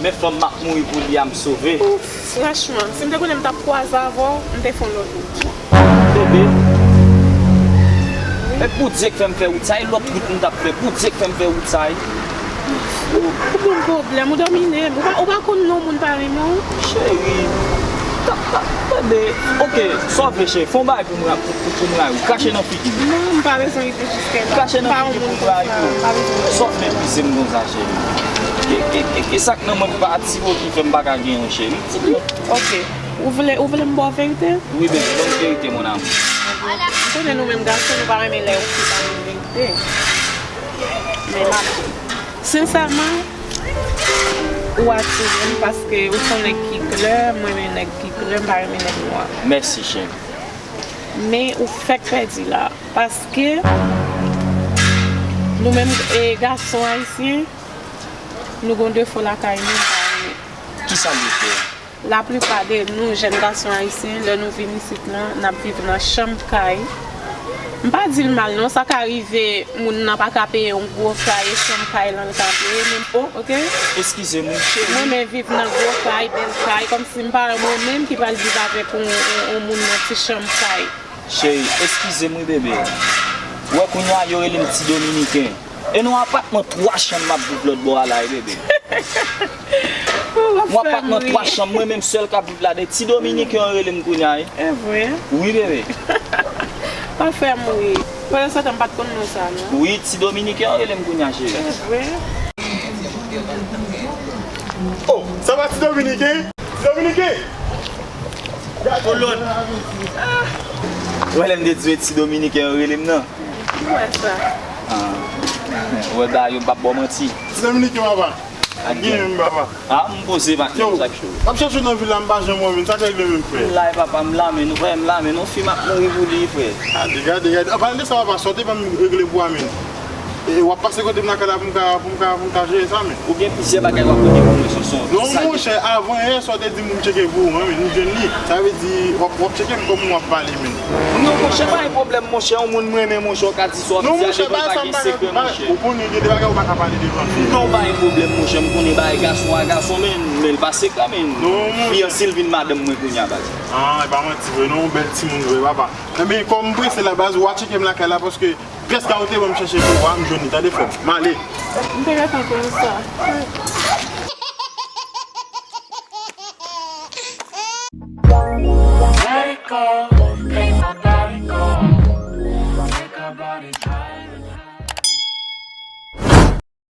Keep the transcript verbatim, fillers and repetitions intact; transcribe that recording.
Men fanm m ap mouri pou li a, m sove. Franchman, si m te konnen m t ap kwaze avè w, m te fè yon lòt wout. Bebe. E pou Dye k fè m fè wout sa, e lòt wout m t ap fè. Pou Dye k fè m fè wout sa, e. Ou gen pwoblèm, ou domine m. Ou pa, ou pa konn non moun parèy mwen. Cheri. Ta, ta, tande. Ok, sa w vle, cheri. Fè yon bagay pou m, pou, pou, pou m rayi w. Krache nan figi m. Non, m pa bezwen rive jiskè la. Krache nan figi m pou m rayi w. Sa w meprize m konsa, cheri. Ki, ki, ki, ki sa k nan mwen pati w ki fè m pa ka genyen w, cheri? Di m. Ok. Ou vle, ou vle m ba w verite? Wi, baby, ban m verite, mon amour. M konnen nou menm gason, nou pa renmen lè yon fi pa di n verite. Men m ap di w. Sensèman, ou atire m paske ou se yon nèg ki klè, mwen renmen nèg ki klè, m pa renmen nèg nwa. Mèsi, cheri. Men ou fèk pèdi la, paske nou menm, e, gason ayisyen, nou gon defo lakay nou, m pa renmen. Kisa l ye, cheri? Laplipa de nou, jèn gason ayisyen, lè nou vin isit lan, n ap viv nan chanm kay. M pa di l mal non, sa ka rive moun nan pa ka peye yon gwo kay, e chanm kay lan l ka peye, men o, ok? Eskize m, wi, cheri. Mwen renmen viv nan gwo kay, bèl kay, kòmsi m pa mwen menm ki pral viv avèk yon, yon, yon moun nan ti chanm kay. Cheri, eskize m wi, bebe. Ou wè kounye a yo rele m ti dominiken. E nan yon apatman twa chanm m ap viv lòt bò a la, wi, bebe. Yon apatman twa chanm, mwen menm sèl k ap viv ladan. Ti dominiken yo rele m kounye a, wi. E vre? Wi, bebe. Pa fè m ri. Pandan se tan, m pa t konn non sa, non. Wi, ti dominiken yo rele m kounye a, cheri. E vre? Oh, sa va, ti dominiken? Ti dominiken! Kolòn. Ou wè lè m te di w e ti dominiken yo rele m nan? Ou wè sa. Ah. Ou wè bagay yo, m p ap ba w manti. Ti dominiken, papa. Gen menm, papa. Ah, m poze, pa gen chak jou. M ap chèche w nan vil la, m pa janm wè w, men sa k regle menm, frè? M la, papa, m la, men ou wè, m la, men yon fi m ap mouri pou li, frè. Ah, gade, gade. An palan de sa, papa, sa w te ban m regle pou a, men. E w ap pase kote m lakay la pou m ka, pou m ka, pou m ka jere sa, men. Ou gen plizyè bagay w ap regle pou mwen, Sonson. Non, monchè, avan yè, sa w te di m pou m tcheke pou ou an, men, m jwenn li. Sa vle di, w ap, w ap tcheke m kòman w ap pale, men. Non, monchè, pa gen pwoblèm, monchè, yon moun m renmen, monchè, w ka di sa w ap di a, devan l pa gen sekrè, monchè. Ou konnen, gen de bagay ou pa ka pale devan fi. Non, pa gen pwoblèm, monchè, m konnen bagay gason a gason, men, men l pa sekrè, men. Non, monchè. Fi an, si l vin madanm mwen kounye a, baz. Ah, e pa manti vre, non, yon bèl timoun vre, papa. Enben, kòm m prese la, baz, w a tcheke m lakay la, paske Pyès ka ou te ban m chèche pou ou a, m jwenn li, tande frè m. M ale. M te gentan konn sa. Let it go, make my body go. Make her body tired.